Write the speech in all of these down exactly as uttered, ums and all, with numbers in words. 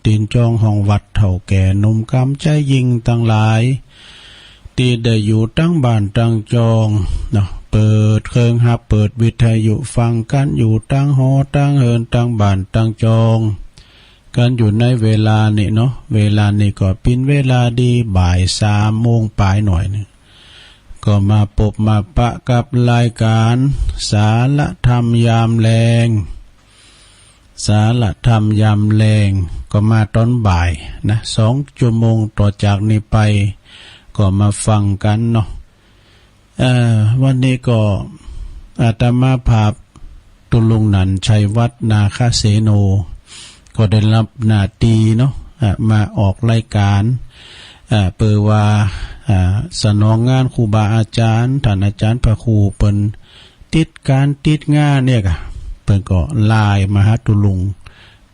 ตี๋นจองห้องวัด เฒ่าแก่หนุ่มกำใจ๊ยิ่งตังหลาย ตี้ได้อยู่ตังบ้านตังจองเนาะ เปิดเครื่องฮับ เปิดวิทยุฟังกั๋นอยู่ตังหอตังเฮือน ตังบ้านตังจองกั๋นอยู่ในเวลานี้เนาะ เวลานี้ก็เป๋นเวลาดี บ่ายสามโมงป๋ายหน่อยนึ่ง ก็มาปบมาปะกับรายก๋านสารธรรมยามแลง สารธรรมยามแลง ก็มาต๋อนบ่ายนะ สองจั่วโมงต่อจากนี้ไป ก็มาฟังกั๋นเนาะ เอ่อ วันนี้ก็อาตมาภาพ ตุ๊ลุงหนันชัยวัฒน์ นาคเสโน ก็ได้ฮับหน้าตี้เนาะ อ่า มาออกรายก๋าน อ่า เปื้อว่า อ่า สนองงานครูบาอาจ๋ารย์ ต้านอาจ๋ารย์พระครูเปิ้นติดก๋านติดงานเนี่ยก่ะ เปิ้นก็ไลน์มาหาตุ๊ลุง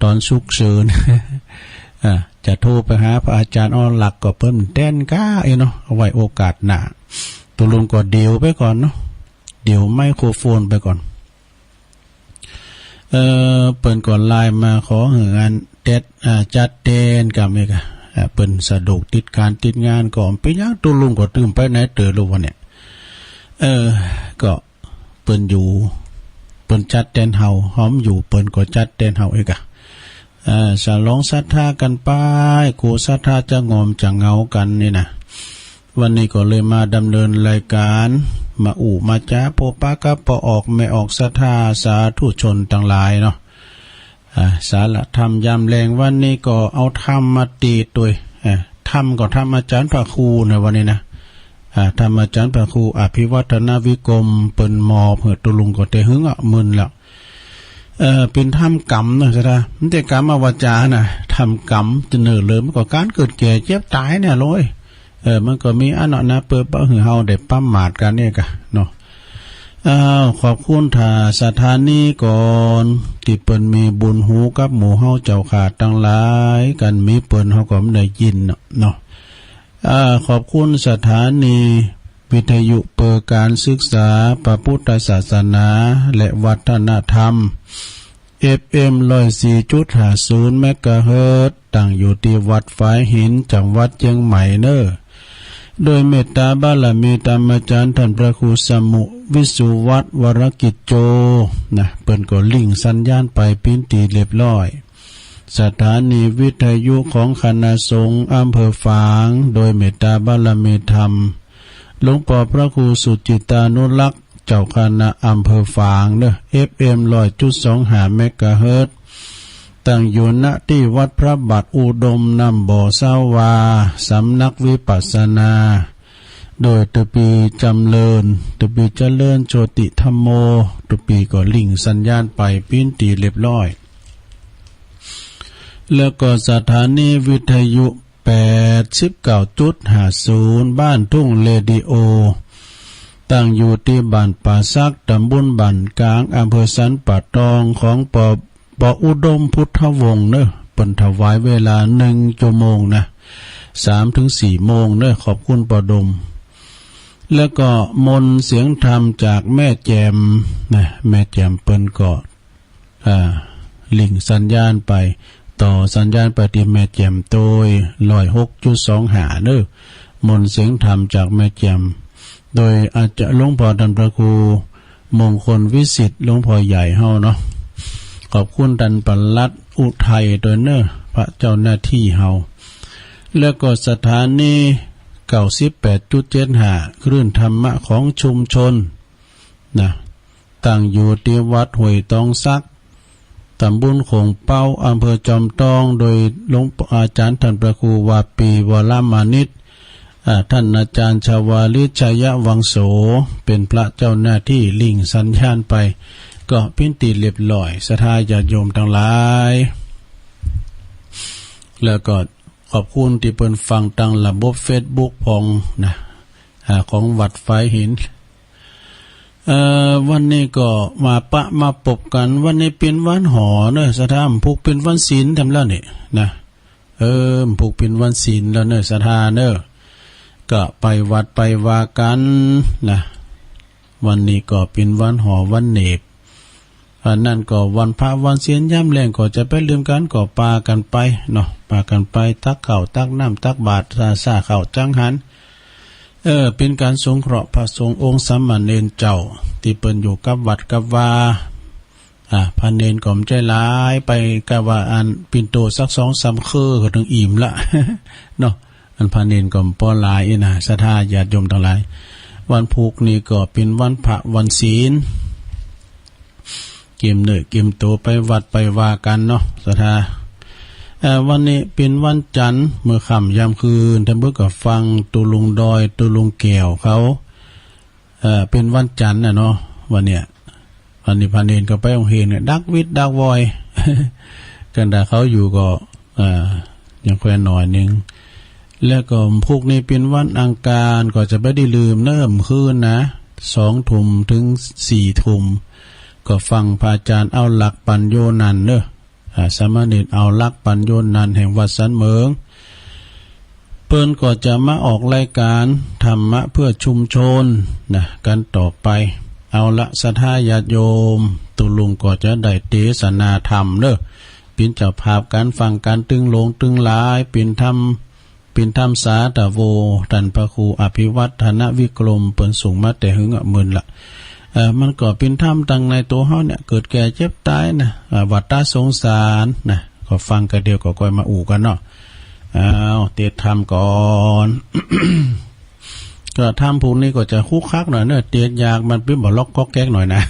ต๋อนสุกเสิญ อ่า จะโทรไปหาพระอาจ๋ารย์ อ้อ หลักก็เปิ้นแต๊นก้าเอ้ยเนาะ เอาไว้โอกาสหน้า ตุ๊ลุงก็เดี่ยวไปก่อนเนาะ เดี่ยวไมโครโฟนไปก่อน เอ่อ เปิ้นก็ไลน์มาขอหื้ออันแต๊ด อ่า จัดแต๊นกำเนี่ยก่ะ อ่า เปิ้นสะดวกติดก๋านติดงาน ก็เป๋นหยังตุ๊ลุงก็ตื่นไปไหนเต๋อลูกวะเนี่ย เออ ก็เปิ้นอยู่ เปิ้นจัดแต๊นเฮา เฮาบ่อยู่ เปิ้นก็จัดแต๊นเฮาเอ้ยก่ะ อ่า สลองศรัทธากั๋นไป ครูศรัทธาจะง่อมจะเหงากั๋นนี่นะ วันนี้ก็เลยมาดำเนินรายก๋าน มาอู้มาจ๋า ปบปะกับป้อออกแม่ออกศรัทธาสาธุชนตังหลายเนาะ อ่า สารธรรมยามแลง วันนี้ก็เอาธรรมมาติดตวย อ่า ธรรมก็ธรรมอาจ๋ารย์พระครูในวันนี้นะ อ่า ธรรมอาจ๋ารย์พระครูอภิวัฒนวิกรม เปิ้นมอบหื้อตุ๊ลุงก็แต่หึงอะ มึนแล้ว เอ่อ เป๋นธรรมกำเนาะ ศรัทธา บ่ใจ้กำวาจานะ ธรรมกำ จะเน่อเลย มันก็ก๋านเกิดแก่เจ็บต๋ายเนี่ยโลย เออ มันก็มีอันนั้นนะ เปื้อบ่หื้อเฮาได้ประมาทกั๋นเนี่ยก่ะเนาะ อ้าว ขอบคุณต้านสถานีก่อน ตี้เปิ้นมีบุญฮูกับหมู่เฮาเจ้าข้าตังหลาย กั๋นบ่มีเปิ้นเฮาก็บ่ได้ยินเนาะ อ่า ขอบคุณสถานีวิทยุเปื้อก๋านศึกษาพระปุทธศาสนาและวัฒนธรรม เอฟเอ็ม ร้อยสี่จุดห้าศูนย์ เมกะเฮิรตซ์ ตั้งอยู่ตี้วัดฝายหิน จังหวัดเจียงใหม่เน่อ โดยเมตต๋าบารมีธรรมอาจ๋ารย์ต้านพระครูสมุห์ วิสุวัฒน์ วรกิจโจ นะ เปิ้นก็ลิงก์สัญญาณไปเป๋นตี้เรียบร้อย สถานีวิทยุของคณะสงฆ์อำเภอฝาง โดยเมตต๋าบารมีธรรม หลวงป้อพระครูสุจิตตานุรักษ์ เจ้าคณะอำเภอฝางเน่อ เอฟเอ็ม ร้อยจุดสองห้า เมกะเฮิรตซ์ ตั้งอยู่ ณ ตี้วัดพระบาทอุดมน้ำบ่อสาวา สำนักวิปัสสนา โดยตะปี๋จ๋ำเริญ ตะปี๋เจริญโชติธัมโม ตะปี๋ก็ลิงก์สัญญาณไปเป๋นตี้เรียบร้อย แล้วก็สถานีวิทยุ แปดสิบเก้าจุดห้าศูนย์ บ้านทุ่งเรดิโอ ตั้งอยู่ตี้บ้านป่าสัก ตำบลบ้านก๋าง อำเภอสันป่าตอง ของป้อ ป้ออุดมพุทธวงศ์เน่อ เปิ้นถวายเวลาหนึ่งจั่วโมงนะ สามถึงสี่โมงเน่อ ขอบคุณป้ออุดม แล้วก็มนต์เสียงธรรมจากแม่แจ่มนะ แม่แจ่มเปิ้นก็ อ่า ลิงก์สัญญาณไป ต่อสัญญาณไปตี้แม่แจ่มโตย ร้อยหกจุดสองห้า เน่อ มนต์เสียงธรรมจากแม่แจ่ม โดยอาจ๋ารย์หลวงป้อต้านพระครูมงคลวิสิทธิ์ หลวงป้อใหญ่เฮาเนาะ ขอบคุณต้านปลัดอุทัยตวยเน่อ พระเจ้าหน้าตี้เฮา แล้วก็สถานี เก้าสิบแปดจุดเจ็ดห้า คลื่นธรรมะของชุมชน นะ ตั้งอยู่ตี้วัดห้วยตองสัก ตำบลโขงเป๊า อำเภอจอมตอง โดยหลวงอาจ๋ารย์ต้านพระครูวาปี วรมานิต อ่า ต้านอาจ๋ารย์ชวาลิต ชัยวังโส เป๋นพระเจ้าหน้าตี้ ลิงก์สัญญาณไป ก็เป๋นตี้เรียบร้อย ศรัทธาญาติโยมตังหลาย แล้วก็ขอบคุณตี้เปิ้นฟังตางระบบเฟซบุ๊กพ่องนะ อ่า ของวัดฝายหิน เอ่อ วันนี้ก็มาปะมาปบกั๋น วันนี้เป๋นวันหอเน่อ ศรัทธา บ่าผูกเป๋นวันศีลแถมแล้วนี่นะ เออ บ่าผูกเป๋นวันศีลแล้วเน่อ ศรัทธาเน่อ ก็ไปวัดไปวากั๋นนะ วันนี้ก็เป๋นวันหอวันเนก วันนั้นก็วันพระวันศีล ยามแลงก็จะไปลืมกั๋น ก็ปากั๋นไปเนาะ ปากั๋นไปตักข้าวตักน้ำตักบาตร สา สาข้าวจังหัน เออ เป๋นก๋านสงเคราะห์พระสงฆ์องค์สามเณรเจ้า ตี้เปิ้นอยู่กับวัดกับวา อ่า พระเณรก็บ่ใจ้หลาย ไปกะว่าอันปิ่นโตสักสองสามคืบก็เถิงอิ่มละ เนาะ อันพระเณรก็บ่ปอหลายอี้นะ ศรัทธาญาติโยมตังหลาย วันพูกนี้ก็เป๋นวันพระวันศีล เกียมเนื้อเกียมตั๋วไปวัดไปวากั๋นเนาะ ศรัทธา เอ่อ วันนี้เป๋นวันจันทร์ เมื่อค่ำยามคืน ต้านเปิ้นก็ฟังตุ๊ลุงดอย ตุ๊ลุงแก้วเขา เอ่อ เป๋นวันจันทร์น่ะเนาะ วันเนี้ย วันนี้พระเณรก็ไปโฮงเฮียนเนี่ย ดักวิดดักวอย กันดาเขาอยู่ก็ เอ่อ ยังแควนหน่อยนึ่ง แล้วก็พูกนี้เป๋นวันอังคาร ก็จะบ่ได้ลืมเน่อ เมื่อคืนนะ สองทุ่มเถิงสี่ทุ่ม ก็ฟังพระอาจารย์เอาลักษณ์ ปัญโญนันท์เน่อ อ่า สามเณรเอาลักษณ์ ปัญโญนันท์ แห่งวัดสันเหมิง เปิ้นก็จะมาออกรายก๋านธรรมะเพื่อชุมชนนะ กั๋นต่อไป เอาละ ศรัทธาญาติโยม ตุ๊ลุงก็จะได้เตสนาธรรมเน่อ เป๋นเจ้าภาพก๋านฟังก๋าน ตึงหลงตึงหลาย เป๋นธรรม เป๋นธรรมสาธโว ต้านพระครูอภิวัฒนวิกรม เปิ้นสูงมาแต่หึงอะ หมื่นละ เอ่อ มันก็เป๋นธรรมตังในตั๋วเฮาเนี่ย เกิดแก่เจ็บต๋ายนะ อ่า วัฏฏะสงสารนะ ก็ฟังกะเดียวก็ก้อยมาอู้กั๋นเนาะ อ้าว เตสธรรมก่อน ก็ธรรมพูกนี้ก็จะคุกคักหน่อยเน่อ เตสยาก มันเป๋นบ่าล็อกก๊อกแก๊กหน่อยนะ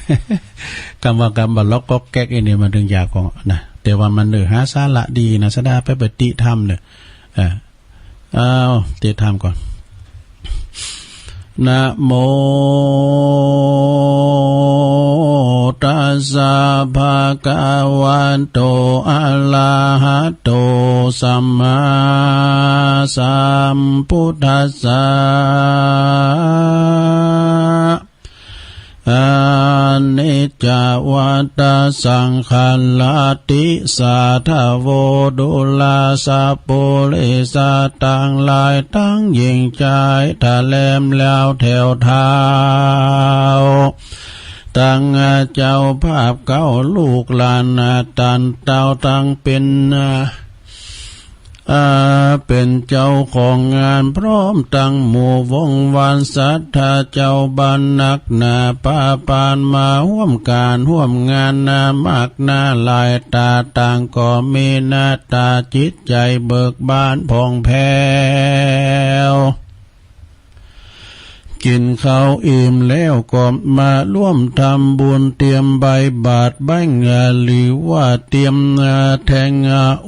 กำว่ากำบ่าล็อกก๊อกแก๊กอี้นี่มันเถิงยากก็นะ แต่ว่ามันเนื้อหาสาระดีนะ ศรัทธาไปปฏิธรรมเนี่ย อ่า อ้าว เตสธรรมก่อน นะโมตัสสะ ภะคะวะโต อะระหะโต สัมมาสัมพุทธัสสะ อะนิจจาวัตตะสังขาราติ สาธโว ดูราสะ ปุริสะตังหลาย ตังญิงจาย ทะแลมแล้วแถวเท้า ตังเจ้าภาพเก๊า ลูกหลานต้านเต้า ตังเป๋น อา เป๋นเจ้าของงาน พร้อมตังหมู่วงวานศรัทธาเจ้าบ้านนักหนา ปาปานมาฮ่วมก๋านฮ่วมงาน นามากหน้าหลายต๋า ต่างก็มีหน้าต๋าจิตใจ๋เบิกบานผ่องแผ้ว กิ๋นข้าวอิ่มแล้วก็มาร่วมทำบุญ เตรียมใบบาตร แบ่ง หรือว่าเตรียมแทง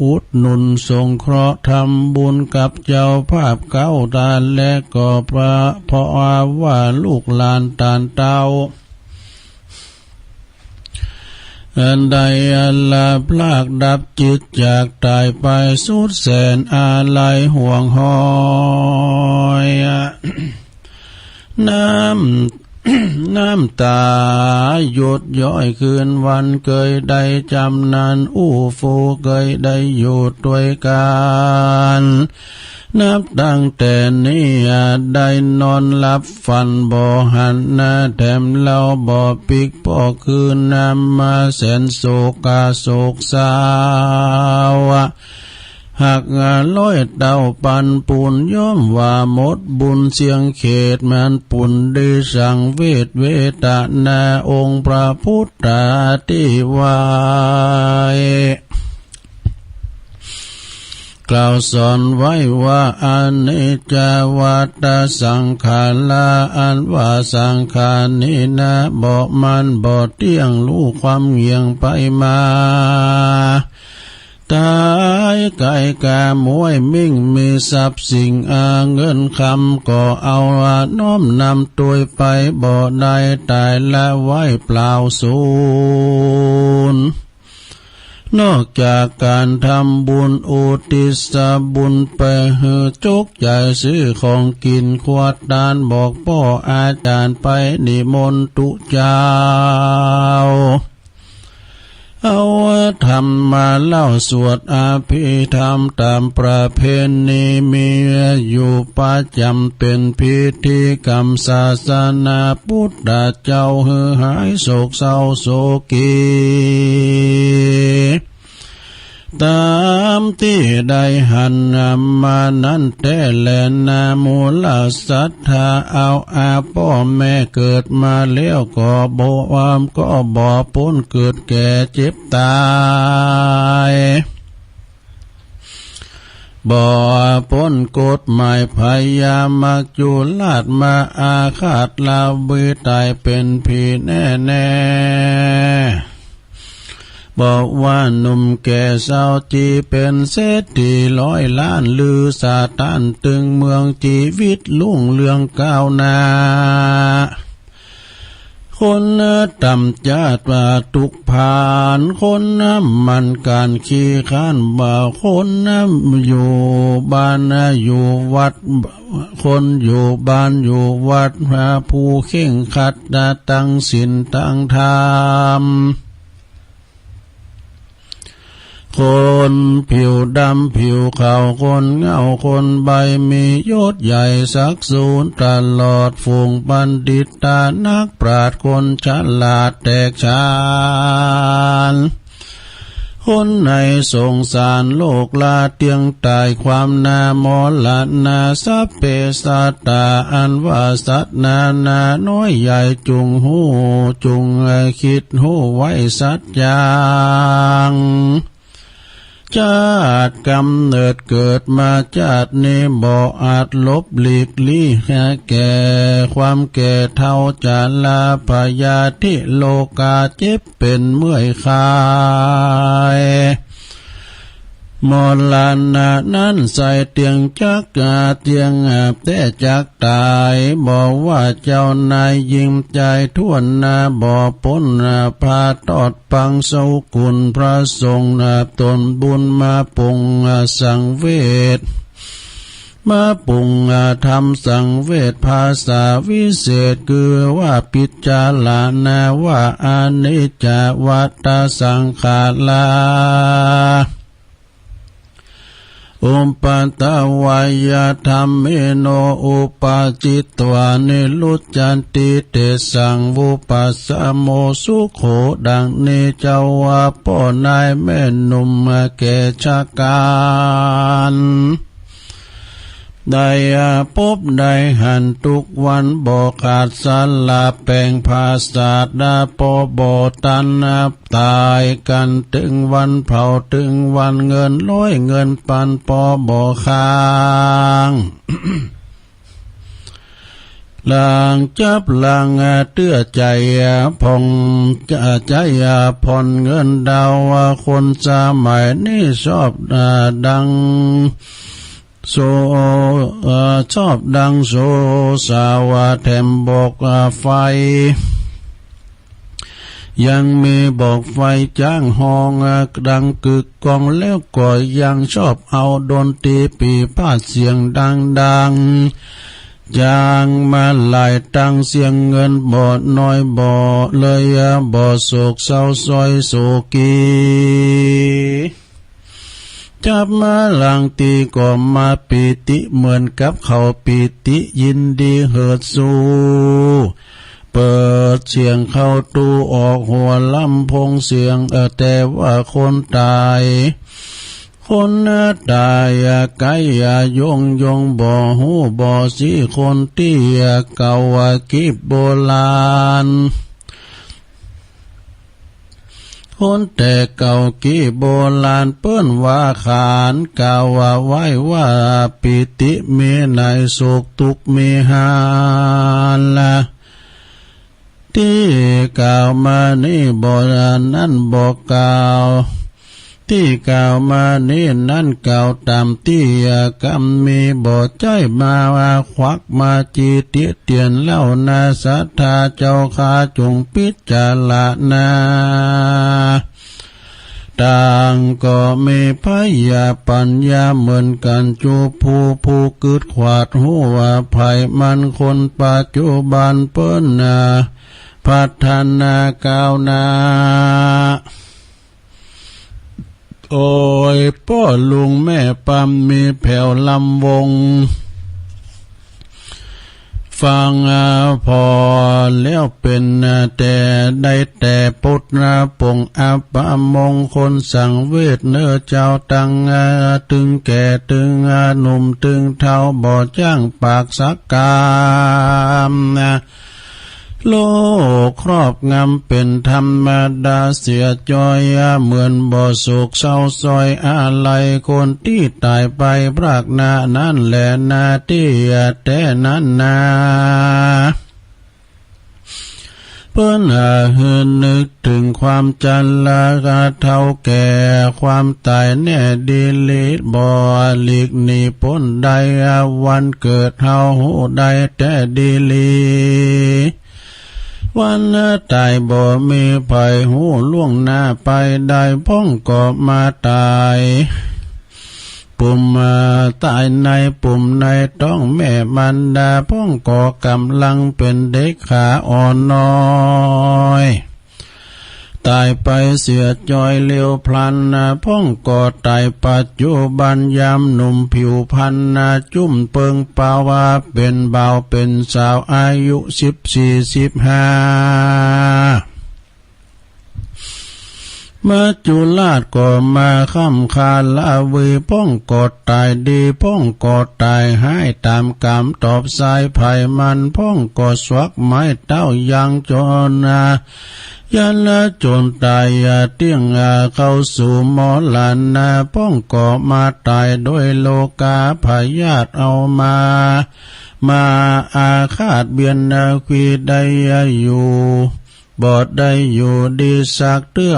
อุดหนุนสงเคราะห์ทำบุญกับเจ้าภาพเก๊าต้าน และก็เพราะ เพราะว่าลูกหลานต้านเต้า อันได้อาลัยพรากดับจิตจากต๋ายไปสุดแสนอาลัยห่วงห้อย น้ำ น้ำต๋าหยดย้อยคืนวัน เกยได้จำนานอู้ฟู่ เกยได้อยู่ตวยกั๋น นับตั้งแต่นี้ได้นอนหลับฝันบ่หันหน้า แถมเล่าบ่ปิ๊ก ป้อคืนนำมาแสนโศกาโศกเศร้า หากร้อยเต้าปันปุญ ย่อมว่าหมดบุญเสี้ยงเขต มันปุญดีสังเวชเวทนา องค์พระพุทธาธิวาย กล่าวสอนไว้ว่า อนิจจาวัตตะสังขารา อันว่าสังขารนี้นะ บ่ มันบ่เตี้ยง ลู่ความเหยี่ยงไปมา ต๋ายก๋ายก๋าม้วย มิ่งมีทรัพย์สิ่งอาเงินคำ ก็เอาน้อมนำตวยไปบ่ได้ ต๋ายละไว้เปล่าสูญ นอกจากก๋านทำบุญอุทิศบุญไปหื้อ จกจ่ายซื้อของกิ๋น ควักตานบอกป้ออาจ๋ารย์ ไปนิมนต์ตุ๊เจ้า เอาธรรมมาเล่าสวดอภิธรรมต๋ามประเพณีมีอยู่ประจ๋ำ เป๋นพิธีกรรมศาสนา ปุทธเจ้าหื้อหายโศกเศร้าโศกี ต๋ามตี้ได้หันมานั้นแต๊แลนา มูลศรัทธา เอาอาป้อแม่เกิดมาแล้วก็บ่ ก็บ่ป๊นเกิดแก่เจ็บต๋าย บ่ป๊นกฎหมายพญามัจจุราชมาอาฆาตละเวยต๋ายเป๋นผีแน่แน่ บอกว่าหนุ่มแก่เฒ่าตี้เป๋นเศรษฐีร้อยล้าน ลือสะต้านตึงเมือง จีวิตรุ่งเรืองก้าวหน้า คนต่ำจ๊าดว่าตุ๊กข์พาน คนหมั่นก๋านขี้คร้าน บ่าคนอยู่บ้านอยู่วัด คนอยู่บ้านอยู่วัด ผู้เคร่งครัดตั้งศีลตั้งธรรม คนผิวดำผิวขาว คนเหง้าคนใบ้ มียศใหญ่ศักดิ์สูงตลอด ฝูงบัณฑิตานักปราชญ์ คนฉลาดแตกฉาน คนในสงสารโลกละเตี้ยงต๋าย ความหน้ามรณา สัพเพสัตตา อันว่าสัตว์นานาน้อยใหญ่ จุ่งฮู้จุ่งกึ๊ดฮู้ไว้สัจจัง ชาติกำเนิดเกิดมาชาตินี้ บ่อาจหลบหลีกลี้แก่ความแก่เฒ่าชรา พยาธิโรคา เจ็บ เป๋นเมื่อยคลาย มรณะนั้นใส่เตี้ยงจัก เตี้ยงแต๊จักต๋าย บ่ว่าเจ้านายญิงจายถ้วนนา บ่ป๊นพาตอดปังสุกุลพระสงฆ์ ต๋นบุญมาปุงสังเวช มาปุงธรรมสังเวช ภาษาวิเศษคือว่าพิจารณาว่า อนิจจาวัตตสังขารา อุปัทวายธัมมิโน อุปาจิตวานิรุจจันติ เตสังวุปัสสโมสุโข ดังนี้เจ้าว่าป้อนายแม่หนุ่มแก่ชะกาล ได้พบได้หันทุกวัน บ่ขาดสละแป๋งผาสาท ปอบ่ตันต๋ายกั๋น เถิงวันเผาเถิงวันเงินร้อยเงินปัน ปอบ่ค้าง หลังจับหลังเตื้อใจ๋ผ่อง ใจ๋ผ่อนเงินดาว คนสมัยนี้ชอบดัง โส เอ่อ ชอบดังโสสาวา แถมบอกไฟ ยังมีบอกไฟจ๊างฮ้องดังกึกก้อง แล้วก็ยังชอบเอาดนตรีปี่พาทย์เสียงดังๆ จ๊างมาหลายตั้ง เสียเงินบ่น้อย บ่เลยบ่โศกเศร้าซ้อยโศกี จับมาหลังตี้ก็มาปีติ เหมือนกับเขาปีติยินดีเหิดสู้ เปิดเสียงเข้าตู้ ออกหัวลำโพงเสียง เออ แต่ว่าคนต๋าย คนต๋ายไกลยงยง บ่ฮู้บ่ซี้ คนตี้เก่ากี้โบราณ คนแต่เก่ากี้โบราณ เปิ้นว่าขานกล่าวว่าไว้ว่า ปีติมีในสุข ตุ๊กข์มีหันละ ตี้กล่าวมานี้บ่ อันนั้นบ่กล่าว ตี้กล่าวมานี้นั้นกล่าวต๋ามตี้กำมี บ่ใจ้มาควักมาจี้เตียะเตียนเล่านา ศรัทธาเจ้าข้าจงพิจารณา ต่างก็มีพญาปัญญาเหมือนกั๋น จุผู้ผู้กึ๊ดขวาดฮู้ว่าไผมัน คนปัจจุบันเปิ้นนา พัฒนาก้าวหน้า โอ้ย ป้อลุงแม่ปำมีแผวลำวง ฟัง อ่า ผ่อแล้วเป๋น อ่า แต่ได้แต่ปุตตะปงอัปมงคลสังเวชเน่อเจ้า ตัง อ่า ตึงแก่ตึง อ่า หนุ่มตึงเฒ่าบ่จ้างปากสักกำ อ่า โลกครอบงำเป๋นธรรมดาเสียจ้อย เหมือนบ่สุขเศร้าซ้อยอาลัย คนตี้ต๋ายไปพรากหน้านั้นแหละนา ตี้แต๊นั้นนา เปิ้นหาหื้อนึกเถิงความจราเฒ่าแก่ ความต๋ายแน่ดีหลี บ่หลีกหนีป๊นได้ วันเกิดเฮาฮู้ได้แต๊ดีหลี วันต๋ายบ่มีใผฮู้ล่วงหน้าไปได้ พ่องก็มาต๋าย ปุ้ม อ่า ต๋ายในปุ้มในต๊องแม่มารดา พ่องก็ก่ำลังเป๋นเด็กขาอ่อนน้อย ต๋ายไปเสียจ้อยเร็วพลันนา พ่องก็ต๋ายปัจจุบันยามหนุ่มผิวพรรณนา จุ่มเปิงปาวาเป๋นบ่าวเป๋นสาวอายุสิบสี่สิบห้า มัจจุราชก็มาค้ำคาลาวี พ่องก็ต๋ายดี พ่องก็ต๋ายฮ้าย ต๋ามก๋รรมตอบสายไผมัน พ่องก็สวักไม้เต้ายางจนนา ยันละจนต๋าย อ่า เตี้ยง อ่า เข้าสู่มรณะ พ่องก็มาต๋ายโดยโรคาพยาธิ เอามา มาอาฆาตเบียด อ่า ขวี้ได้ อ่า อยู่ บ่ได้อยู่ดีสักเตื้อ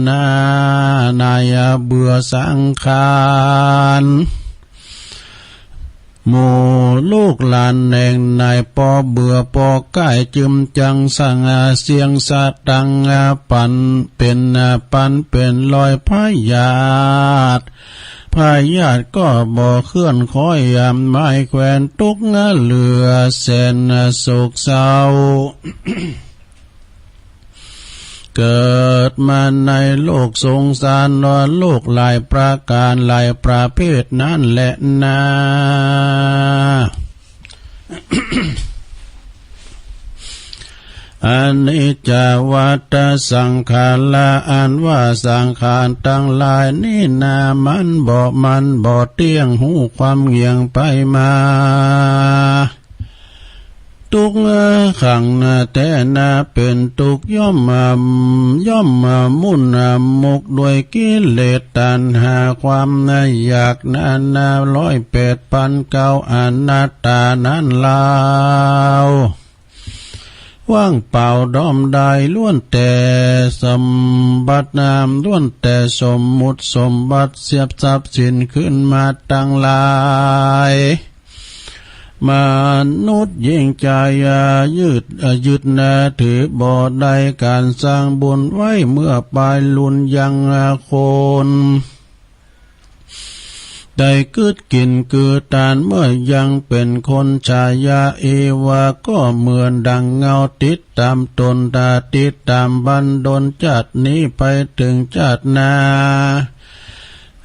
นา ใน อ่า เบื่อสังขาร หมู่ลูกหลานแหนงใน ปอเบื่อปอก้าย จึมจังสัง อ่า เสี้ยงสะตัง อ่า ปันเป๋น อ่า ปันเป๋นรอยพยาธิ พยาธิก็บ่เคลื่อนคอย อ่า ไม้แขวน ตุ๊กข์ อ่า เหลือแสน อ่า โศกเศร้า เกิดมาในโลกสงสาร โลกหลายประก๋านหลายประเภทนั้นแหละนา อนิจจาวัฏฏะสังขารา อันว่าสังขารตังหลายนี้นา มันบ่ มันบ่เตี้ยง ฮู้ความเหงี่ยงไปมา ตุ๊กข์ขังนาแต๊นา เป๋นตุ๊กข์ย่อม ย่อมมุ่นมุกด้วยกิเลสตัณหา ความอยากนานาร้อยแปดพันเก้า อนัตตานั้นลาว ว่างเปล่าด้อมดาย ล้วนแต่สมบัตินาม ล้วนแต่สมมุติสมบัติ เสียบทรัพย์สินขึ้นมาตังหลาย มนุษย์ยิ่งจาอย่ายึด ยึดนาถือบ่ได้ ก๋านสร้างบุญไว้เมื่อปายลุนยังคน ได้กึ๊ดกิ๋นกือตานเมื่อยังเป๋นคน ชายาอีวาก็เหมือนดังเงาติดต๋ามต๋น ตาติดต๋ามบันดล จากนี้ไปเถิงจากหน้า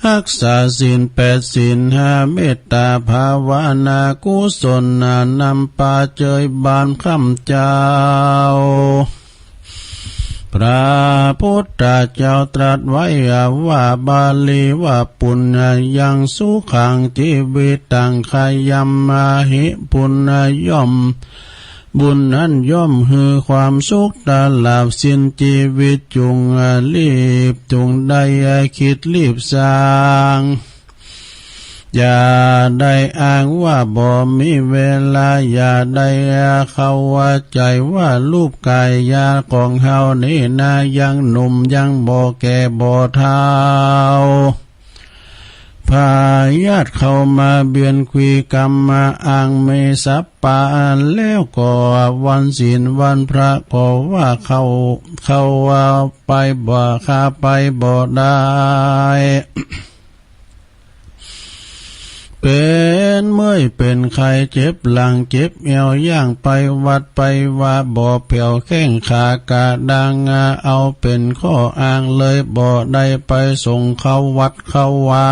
ฮักษาศีลแปดศีลห้า เมตตาภาวนา กุศลนำปาเจยบานคำเจ้า พระพุทธเจ้าตรัสไว้ว่า บาลีว่า ปุญญังสุขัง จีวิตัง ขยมาหิ ปุญย่อม บุญนั้นย่อมหื้อความสุขตลอดสิ้นจีวิต จุ่งรีบ จุ่งได้กึ๊ดรีบสร้าง อย่าได้อ้างว่าบ่มีเวลา อย่าได้เข้าใจ๋ว่ารูปก๋ายาของเฮานี้นา ยังหนุ่มยังบ่แก่บ่เฒ่า พยาธิเข้ามาเบียดขวี้กำมาอังมีสัปปะ แล้วก็วันศีลวันพระก็ว่าเข้า เข้าว่าไปบ่ เข้าไปบ่ได้ เป๋น เป๋นเมื่อยเป๋นไข้ เจ็บหลังเจ็บแอ่ว ย่างไปวัดไปวา บ่แผ่วแข้งขากะดาง เอาเป๋นข้ออ้างเลย บ่ได้ไปสงฆ์เข้าวัดเข้าวา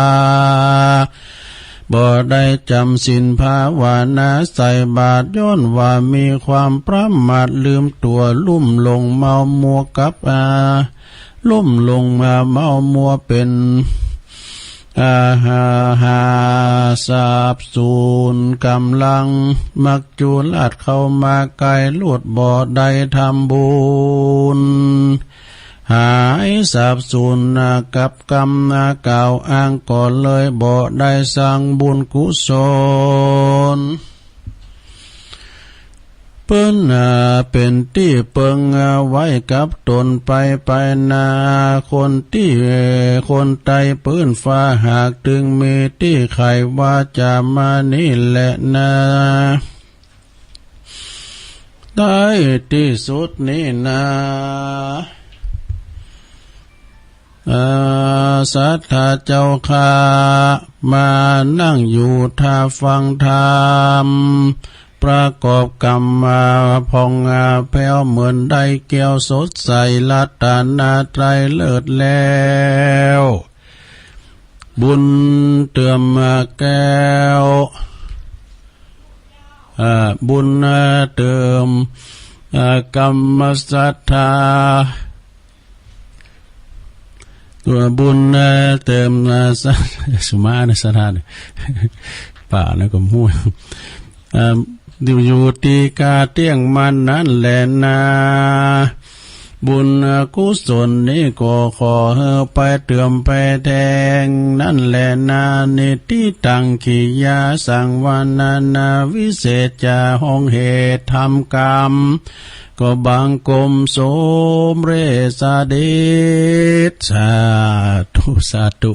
บ่ได้จ๋ำศีลภาวนาใส่บาตร ย้อนว่ามีความประมาทลืมตั๋ว ลุ่มหลงเมามัวกับ อา ลุ่มหลงมาเมามัวเป๋น อาหา หา สาบสูญก๋ำลัง มัจจุราชเข้ามาใก้ ลูดบ่ได้ทำบุญ หายสาบสูญกับกำกล่าวอ้าง ก็เลยบ่ได้สร้างบุญกุศล เปิ้น อ่า เป๋นตี้เปิง อ่า ไว้กับต๋นไปไปนา คนตี้ คนใต้ปื้นฟ้า หากตึงมีตี้ใค่ว่าจะมานี่แหละนา ได้ตี้สุดนี้นา อ่า ศรัทธาเจ้าข้า มานั่งอยู่ท่าฟังธรรม ประกอบกรรมมาผ่อง อ่า แผ้วเหมือนได้แก้วสดใส รัตนตรัยเลิศแล้ว บุญเติมมาแก้ว อ่า บุญเติม อ่า กำศรัทธา ตัวบุญเติม อ่า สุมานะศรัทธาเนี่ย ป่านะก็มู่ อ่า อยู่ อยู่ตี้กาเตี้ยงมันนั้นแหละนา บุญกุศลนี้ก็ขอหื้อไปเติมไปแทง นั้นแหละนา นิทธิตัง กิริยาสังวรณานา วิเศษจาห้องเหตุทำกรรม ก็บังคมสมเร็จเสด็จ สาธุ สาธุ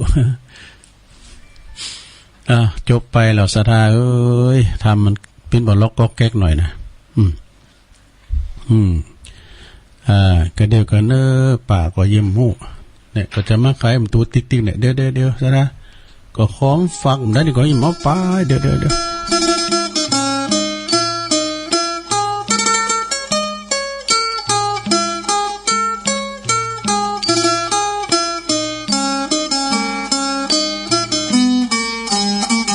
อ่ะ จบไปแล้วศรัทธาเอ้ย ธรรมมันปิ้นบ่ล็อกก๊อกแก๊กหน่อยนะ อืม อืม อ่า ก็เดี๋ยวก็เน้อ ป่าก็ยิ่มฮู้ เนี่ย ก็จะมาไขมันตูติ๊กๆ เนี่ย เดี๋ยว เดี๋ยว เดี๋ยวศรัทธา ก็ของฝากมันได้นี่ก็ยิ่มเอาไป เดี๋ยว เดี๋ยว เดี๋ยว